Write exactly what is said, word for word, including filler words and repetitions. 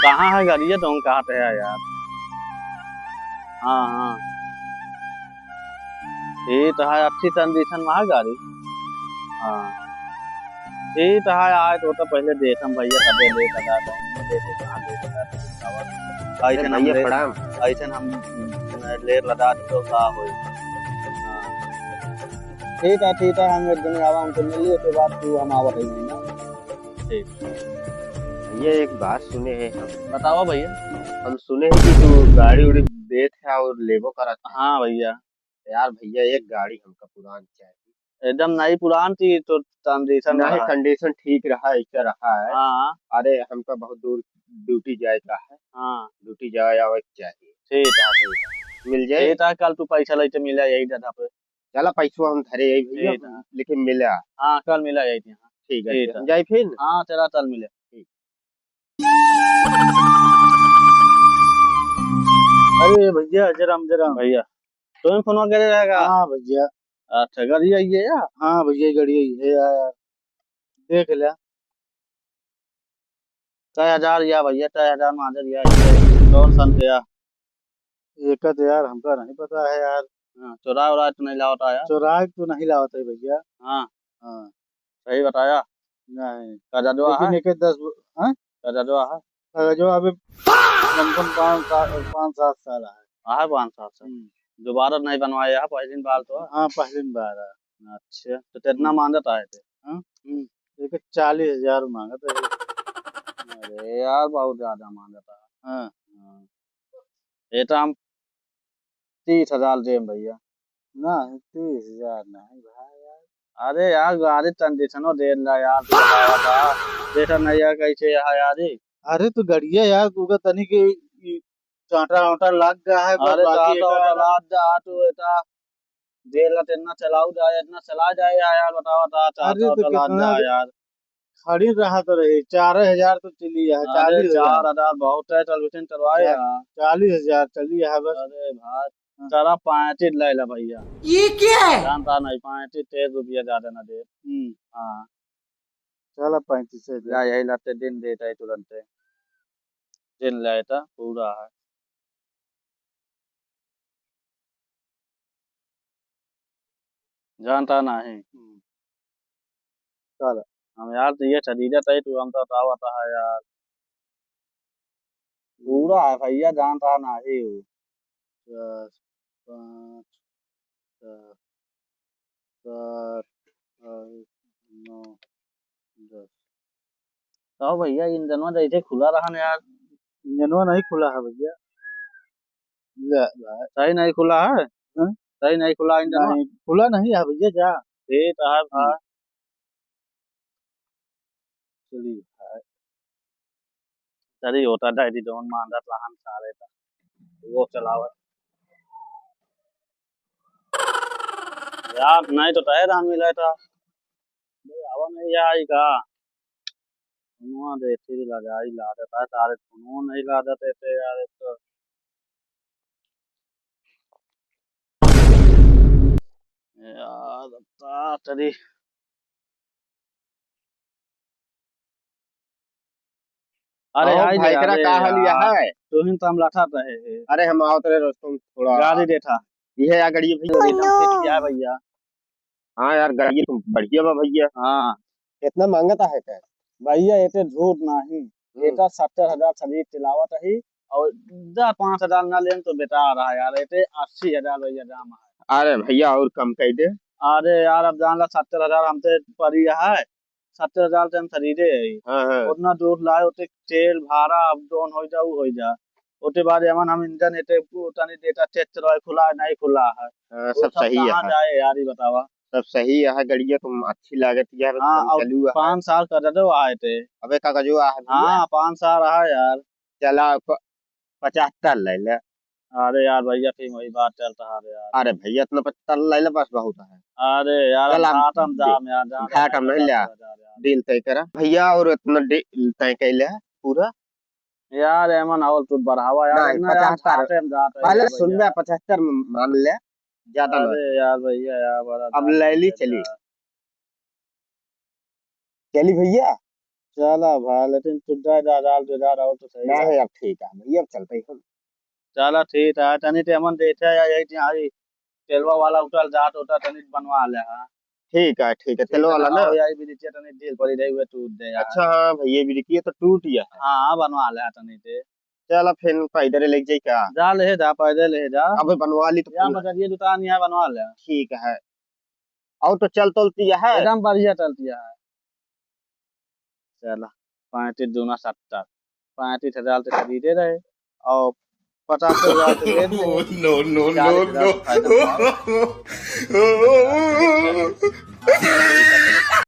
कहाँ है गाड़िया, तो हम कहाँ पे है यार? हाँ, हाँ। ये तो है, अच्छी condition में है गाड़ी। हाँ। ये तो है, आए तो, तो पहले देखम भैया, कबे लेट लगा दो, देखे कहाँ लेट लगा दो, बतावा। अरे ऐसे हम भैया, ले-, प्रणाम। ऐसे हम लेट लगा दो, तो का होई? हाँ। ठीक है, ठीक है, हम एक दिन आवा, हमसे मिलिए, तो बात तू हम आवत है ना। ठीक। ये एक बात सुने हैं हम। बतावा भैया। हम सुने हैं कि तू गाड़ी उड़ी देत है और लेबो करत है। हाँ भैया। यार भैया, एक गाड़ी हमका पुरान चाहिए। एकदम नई पुरान थी तो condition नहीं, रहा है। Condition ठीक रहा है, ऐसा रहा है। हाँ। अरे, हमका बहुत दूर duty जाए का है। हाँ। Duty जाए आवे के चाहिए। ठीक है, ठीक है। मिल जाए? ठीक है, कल तू पैसा लेते मिला यही जगह पे। चला, पैसवा हम धरे आई भैया, ठीक है। लेकिन मिला। हाँ, कल मिला यही यहाँ। ठीक है, ठीक है। हम जाई फिर? हाँ, चला, चल मिले। ठीक। अरे भैया, जराम, जराम। भैया, तुम्हें फोन करे रहेगा? हाँ भैया। अच्छा, गाड़ी आई है या? हाँ भैया, गाड़ी आई है यार, देख ले। चार हजार या भैया, चार हजार में आ जा भैया, ये कौन सन के या? एका तो यार हमका नहीं पता है यार। हाँ, चोराए उराए तो नहीं लावत आया? चोराए तो नहीं लावत है भैया। हाँ। हाँ। सही बताया? नहीं। कागजवा लेकिन है? एके दस गो, हाँ? कागजवा है? कागजवा अभी कम से कम पाँच साल, पाँच सात साल है। हाँ, पाँच सात साल। हम्म। दोबारा नहीं बनवाया है, पहली बार तो है। हाँ, पहली बार है। अच्छा, तो कितना हम्म। मांगत आए थे? हाँ? हम्म। एक चालीस हजार मांगत है। अरे यार, बहुत ज्यादा मांगत है। हाँ। हाँ। ये तो हम तीस हजार देम भैया। ना, तीस हजार नहीं भाई यार। अरे यार, गाड़ी condition देख ला यार, तू बतावा था। देखा नहीं यार, कैसे यहाँ यार ये। अरे तो गड़िया यार, तू का तनी के ई चाटा वाटा लाग गया है, बस अरे बाकी चाटा एका वाटा लाग जा, तू एता देख ला, इतना चलाऊ जाए, इतना चला जाए यार, यार बतावा था, चाटा अरे तो वाटा लाग कितना जा यार। खड़ी रहा तो रही, चार हजार तो चली है, अरे, चालीस हजार। चार हजार बहुत है, चल, विपिन, चलवाए चा-, यार। चालीस हजार चली है बस। अरे भाई, हाँ। चला, पैंतीस ले ला भैया। ये क्या है? जानता नहीं, पैंतीस, तेईस रुपया ज्यादा ना दे। हम्म। हाँ। चला, पैंतीस से दे। जा, यही लाते दिन देता है तुरंते। दिन लेता पूरा है। जानता नहीं। हम्म। चल। हम यार, तो ये शरीर है, तू हम तो बतावत है यार। पूरा है भैया, जानता नहीं। चार, पाँच, छः, सात, आठ, नौ, दस। कहो भैया, इंजनवा जैसे खुला रहा ना यार। इंजनवा नहीं खुला है भैया। ले, ले। सही नहीं खुला है? हाँ? सही नहीं खुला इंजनवा? नहीं, खुला नहीं है भैया, जा। ठीक है, हम्म। हाँ। चलिए, हाँ। चलिए, होता डायरी जौन मांगत रहन सारे का, वो चलावत। यार, नहीं तो तय राम मिला था। बे, आवा नहीं आई का? फोनवा दे, फिर लगाई ला देता है, सारे फोनवा नहीं ला देते थे यार, एक तो। यार, ता तरी। अरे, अहो, आई भाई, जा, एकरा अरे का हाल यार। है? तू ही तो हम लठा रहे हैं। अरे, हम आवत रहे, रुस्तम, थोड़ा गाड़ी देता। ये है, आ गाड़ी भैया। Oh, no। क्या भैया? हाँ यार, गाड़ी तो बढ़िया बा भैया। हाँ। कितना मांगता है का? भैया, ये तो झूठ नहीं। हम्म। ये तो सत्तर हजार खरीद चलावत है और दस पाँच हजार ना लेन तो बेटा आ रहा है यार, ये तो अस्सी हजार भैया दाम है। अरे भैया, और कम कर दे। अरे यार, अब जान ला, सत्तर हजार हमसे पड़ी है, सत्तर हजार से हम खरीदे है। हाँ, हाँ। उतना दूर लाए, उते तेल भाड़ा up down हो जा, उ हो जा। ओते बाद एमन हम इंजन एते उ तनी देता चेक करवाए, खुला है, नहीं खुला है। हाँ, वो सब सब सही कहाँ है। जाए यार, ये बतावा। सब सही है, गड़िया तुम अच्छी लागत यार, हाँ, तुम और चलू है। पाँच साल का दे दो आए थे। अबे कागजो आ है भैया? हाँ, पाँच साल रहा यार। चला प-, पचहत्तर ले ले। अरे यार भैया, फिर वही बात चलता है यार। अरे भैया, इतना पचहत्तर ले ले, बस बहुत है। अरे यार, चल, हम घाट हम दे। जाम यार, जाम घाट हम नहीं ले। यार, यार। डील तय करा भैया, और इतना डील तय कर ले पूरा। यार, एमन और तू बढ़ावा यार, नहीं, इतना यार पचहत्तर। घाटे में जात है पहले यार सुन भैया। ले, पचहत्तर में मान ले, ज्यादा ना। अरे यार भैया, यार, बड़ा अब दाम ले ली, है चली। यार। चली भैया। चला भाई, लेकिन तू दे दा, डाल दे दा, और तो सही ना है। है, अब ठीक है भैया, अब चलते ही हम। चला ठीक है, तनी ते हमन देखे या यही यहाँ ही तेलवा वाला उठल जात होता, तनी बनवा ले हा। ठीक है, ठीक है, ठीक तेलवा है वाला ना, ना? और यही ब्रिजिया तनी ढील पड़ी रही हुए टूट दे यार। अच्छा, हाँ भैया, ब्रिजिया तो टूट गया है। हाँ, बनवा ले हा तनी ते। चला फिर पैदल ले जाई का? जा ले जा, पैदल ले जा। अबे बनवा ली तो या पूरा। मजरिया दुकान यहाँ बनवा ले। ठीक है। और तो चल तोलती है? एकदम बढ़िया चलती है। चला, पैंतीस दूना सत्तर, पैंतीस हजार तो खरीदे रहे और पचास हजार तो दे दे। No, no, no, चालीस हजार no। तो फायदा हुआ।